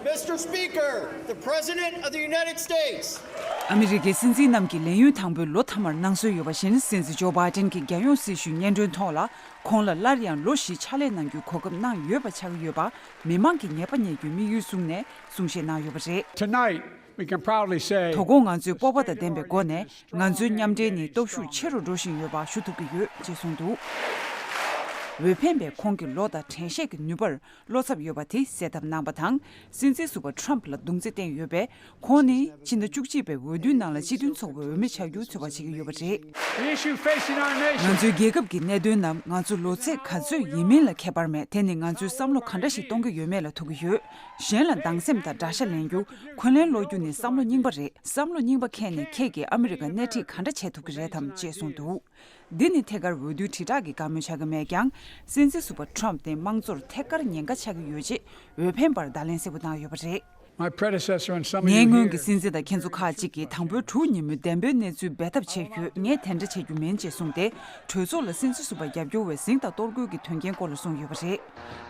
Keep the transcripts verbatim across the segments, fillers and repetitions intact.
Mister Speaker, the President of the United States. ཨ་མི་རི་ཀའི་སྲིད་འཛིན་རྣམས་ཀྱིས་ལས་ཡུན་དང་པོའི་ལོ་མཐའ་མར་གནང་སྲོལ་ཡོད་པ་བཞིན། སྲིད་འཛིན་ཇོ་བྷའི་ཏན་གྱི་རྒྱལ་ཡོངས་སྲི་ཞུའི་སྙན་སྒྲོན་ཐོག་ལ། ཁོང་ལ་སླར་ཡང་ལོ་བཞི་ཕྱག་ལས་གནང་རྒྱུའི་གོ་སྐབས་གནང་ཡོད་པ་ཆགས་ཀྱི་ཡོད་པ། མི་མང་གིས་ཉེས་པ་ཉེས་རྒྱུའི་དམིགས་ཡུལ་བཟུང་ནས་གསུང་བཤད་གནང་ཡོད་པ་རེད། Tonight, we can proudly say དོ་དགོང་ང་ཚོས་སྤོབས་པ་དང་ལྡན་པའི་སྒོ་ནས། ང་ཚོའི་མཉམ་འབྲེལ་ནི་སྟོབས་ཤུགས་ཆེ་རུ་འགྲོ་བཞིན་ཡོད་པ་ཞུ་ཐུབ་ཀྱི་ཡོད་ཅེས་གསུངས་འདུག་འོས་འཕེན་པའི་ཁོང་གི་ལོ་དང་དྲན་ཤེས་ཀྱི་ནུས་པར་བློ་འཚབ་ཡོད་པ་དེ་སེལ་ཐབས་གནང་པ་དང་། སྲིད་འཛིན་ཟུར་པ་ཁྲམ་ཕ་ལ་རྡུང་རྩིས་བསྟན་ཡོད་པས། ཁོང་ནི་ཕྱི་ཟླ་བཅུ་གཅིག་པའི་འོས་བསྡུའི་ནང་ལ་སྤྱི་མཐུན་ཚོགས་པའི་འོས་མི་ཆགས་རྒྱུ་ཚོད་དཔག་བྱེད་ཀྱི་ཡོད་པ་རེད། The issue facing our nation. ང་ཚོའི་རྒྱལ་ཁབ་ཀྱི་གནད་དོན་རྣམས་ང་ཚོ་ལོ་ཚད་ག་ཚོད་ཡིན་མིན་ལ་ཁྱད་པར་མེད། དེ་ནི་ང་ཚོས་བསམ་བློ་ག་འདྲ་ཞིག་གཏོང་གི་ཡོད་མེད་ལ་ཐུག་གི་ཡོད། གཞན་ལ་སྡང་སེམས་དང་དགྲ་ཤ་ལེན་རྒྱུ། འཁོན་ལན་སློག་རྒྱུ་ནི་བསམ་བློ་རྙིང་པ་རེད། བསམ་བློ་རྙིང་པ་ཁྱེར་ནས་ཁྱེད་ཀྱིས་ཨ་མི་རི་ཀར་སྣེ་ཁྲིད་ག་འདྲ་བྱེད་ཐུབ་ཀྱི་རེད་དམ་ཅེས་གསུངས་འདུག་འདི་ནི་ཐད་ཀར་འོས་བསྡུའི་དྲིལ་བསྒྲགས་ཀྱི་བཀའ་མོལ་ཆགས་ཀྱི་མེད་ཀྱང་། སྲིད་འཛིན་ཟུར་པ་ཁྲམ་ཕ་དེ་དམངས་གཙོར་ཐད་ཀར་ཉེན་ཁ་ཆགས་ཀྱི་ཡོད་ཅེས་འོས་འཕེན་པར་བརྡ་ལན་གསལ་པོ་བཏང་ཡོད་པ་རེད། My predecessor and some of ངའི་སྔོན་you གྱི་here. སྲིད་འཛིན་དང་ཁྱེད་ཚོ་ཁག་ཅིག་གིས་དང་པོའི་དྲུག་ཉིན་མོའི་བདེན་པའི་གནས་ཚུལ་སྦས་ཐབས་བྱས་ཡོད། ངས་དེ་འདྲ་བྱེད་རྒྱུ་མིན་ཅེས་གསུངས་ཏེ། གྲོས་ཚོགས་ལ་སྲིད་འཛིན་ཟུར་པ་རྒྱབ་སྐྱོར་བའི་གཟེངས་དང་གཏོར་རྒོལ་གྱི་དོན་རྐྱེན་སྐོར་ལ་གསུངས་ཡོད་པ་རེད།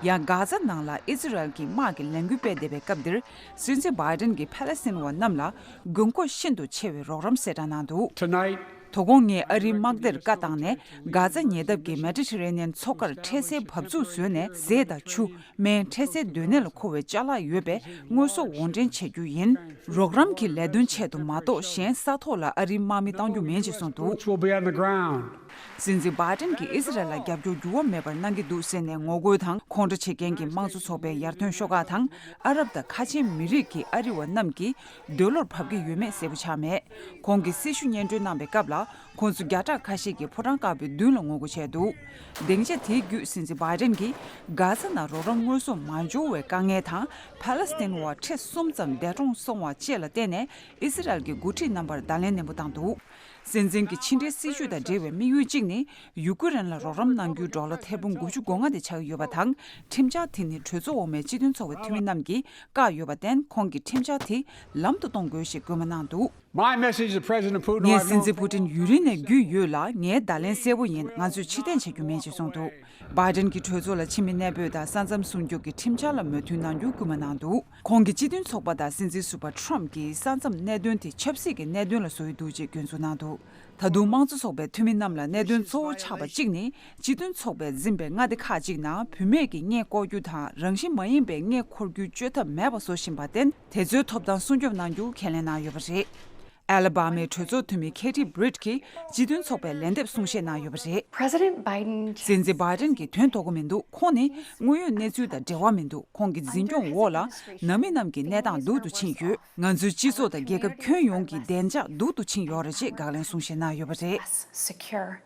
ཡང་། གྷ་ཛ་ནང་ལ་ཨི་ཛི་རལ་གྱི་དམག་གི་ལས་འགུལ་སྤེལ་བསྡད་པའི་སྐབས་འདིར། སྲིད་འཛིན་བྷའི་ཏན་གྱིས་ཕ་ལེ་སི་ཐན་བ་རྣམས་ལ་དགོས་མཁོ་ཤིན་ཏུ་ཆེ་བའི་རོགས་རམ་གསལ་བསྒྲགས་གནང་འདུག Tonight, དོ་དགོང་ངས་ཨ་རིའི་དམག་སྡེར་བཀའ་བཏང་ནས། གྷ་ཛ་ཉེ་འདབས་ཀྱི་མེ་ཌི་ཊི་རེ་ནི་ཡན་མཚོ་ཁར་འཕྲལ་སེལ་འབབ་ཚུགས་བཟོས་ནས། ཟས་དང་ཆུ། སྨན། འཕྲལ་སེལ་སྡོད་གནས་ལ་མཁོ་བའི་ཅ་ལག་ཡོད་པའི་དངོས་ཟོག་དབོར་འདྲེན་བྱེད་རྒྱུ་ཡིན། རོགས་རམ་གྱི་ལས་དོན་ཆེད་དུ་མ་གཏོགས། གཞན་ས་ཐོག་ལ་ཨ་རིའི་དམག་མི་གཏང་རྒྱུ་མིན་ཅེས་གསུངས་འདུག boots will be on the ground. སྲིད་འཛིན་བྷའི་ཏན་གྱིས་ཨི་ཟི་རལ་ལ་རྒྱབ་སྐྱོར་འགྱུར་བ་མེད་པར་གནང་གི་འདུག་ཟེར་ནས་ངོ་རྒོལ་དང་། ཁོང་ཁྲོ་བྱེད་མཁན་གྱི་དམངས་གཙོ་ཚོགས་པའི་ཡར་ཐོན་ཤོག་ཁག་དང་། ཨ་རབ་དང་ཁ་ཆེའི་མི་རིགས་ཀྱི་ཨ་རི་བ་རྣམས་ཀྱི་འདོད་བློར་བབ་ཀྱི་ཡོད་མེད་གསལ་པོ་ཆགས་མེད། ཁོང་གིས་སྲི་ཞུ་སྙན་སྒྲོན་གནང་པའི་སྐབས་ལ། ཁོང་ཚོ་བརྒྱ་ཕྲག་ཁ་ཤས་ཀྱིས་ཕོ་བྲང་དཀར་པོའི་མདུན་ལ་ངོ་རྒོལ་བྱས་འདུག་སྡིངས་ཆ་དེའི་བརྒྱུད་སྲིད་འཛིན་བྷའི་ཏན་གྱིས་གྷ་ཛ་ནང་རོགས་རམ་དངོས་ཟོག་མ་འབྱོར་བའི་དཀའ་ངལ་དང་། ཕ་ལེ་སི་ཐན་བ་ཁྲི་གསུམ་ཙམ་འདས་གྲོངས་སོང་བ་བཅས་ལ་བརྟེན་ནས། ཨི་སི་རལ་གྱི་འགོ་ཁྲིད་རྣམ་པར་བརྡ་ལན་ནན་པོ་བཏང་འདུག་སྲིད་འཛིན་གྱི་ཕྱི་འབྲེལ་སྲིད་ཇུས་དང་འབྲེལ་བའི་དམིགས་ཡུལ་གཅིག་ནི། ཡུ་ཀེ་རེན་ལ་རོགས་རམ་གནང་རྒྱུའི་ཌོ་ལར་ཐེར་འབུམ་དགུ་བཅུ་གོ་ལྔ་དེ་ཆགས་ཀྱི་ཡོད་པ་དང་། ཁྲིམས་འཆར་དེ་ནི་གྲོས་ཚོགས་འོག་མའི་སྤྱི་མཐུན་ཚོགས་པའི་འཐུས་མི་རྣམས་ཀྱིས་བཀག་ཡོད་པར་བརྟེན། ཁོང་གིས་ཁྲིམས་འཆར་དེ་ལམ་དུ་གཏོང་དགོས་ཞེས་སྐུལ་མ་གནང་འདུག My message to President Putin. ངས་སྲིད་འཛིན་ཕུ་ཏིན་ཡུན་རིང་ནས་རྒྱུས་ཡོད་ལ། ངའི་བརྡ་ལན་གསལ་པོ་ཡིན། ང་ཚོས་ཕྱིར་འཐེན་བྱེད་རྒྱུ་མིན་ཞེས་གསུངས་འདུག་བྷའི་ཏན་གྱིས་གྲོས་ཚོགས་ལ་ཕྱི་མི་གནས་སྤོས་དང་ས་མཚམས་སྲུང་སྐྱོབ་ཀྱི་ཁྲིམས་འཆར་ལ་མོས་མཐུན་གནང་རྒྱུ་སྐུལ་མ་གནང་འདུག་ཁོང་གིས་སྤྱི་མཐུན་ཚོགས་པ་དང་སྲིད་འཛིན་ཟུར་པ་ཁྲམ་གྱིས་ས་མཚམས་གནད་དོན་དེ་ཆབ་སྲིད་ཀྱི་གནད་དོན་ལ་བཟོ་ཡི་འདུག་ཅེས་སྐྱོན་འཛུགས་གནང་འདུག་ད་དུང་དམངས་གཙོ་ཚོགས་པའི་འཐུས་མི་རྣམས་ལ་གནད་དོན་གཙོ་བོ་ཆགས་པ་གཅིག་ནི། སྤྱི་མཐུན་ཚོགས་པས་འཛིན་པའི་མངའ་སྡེ་ཁག་ཅིག་ནང་བུད་མེད་ཀྱི་གཉེན་བསྐོར་རྒྱུ་དང་། རང་བཞིན་མ་ཡིན་པའི་གཉེན་འཁོར་རྒྱུའི་བཅོས་ཐབས་མེད་པ་བཟོ་བཞིན་པར་བརྟེན། དེ་ཚོའི་ཐོབ་ཐང་སྲུང་སྐྱོབ་གནང་རྒྱུ་ཁས་ལེན་གནང་ཡོད་པ་རེད། ཨ་ལ་བྷ་མའི་གྲོས་ཚོགས་འཐུས་མི་ཁེ་ཐི་སྦི་རིད་ཀྱིས་སྤྱི་མཐུན་ཚོགས་པའི་ལན་འདེབས་གསུང་བཤད་གནང་ཡོད་པ་རེད། President Biden སྲིད་འཛིན་བྷའི་ཏན་གྱིས་དོན་དོ་གོ་མི་འདུག་ཁོང་ནི་དངོས་ཡོད་གནས་ཚུལ་དང་འབྲེལ་བ་མི་འདུག་ཁོང་གི་འཛིན་སྐྱོང་འོག་ལ་ནང་མི་རྣམས་ཀྱི་གནས་སྟངས་སྡུག་ཏུ་ཕྱིན་ཡོད། ང་ཚོའི་སྤྱི་ཚོགས་དང་རྒྱལ་ཁབ་ཁྱོན་ཡོངས་ཀྱི་བདེ་འཇགས་སྡུག་ཏུ་ཕྱིན་ཡོད་རེད་ཅེས་དགག་ལན་གསུང་བཤད་གནང་ཡོད་པ་རེད། secure.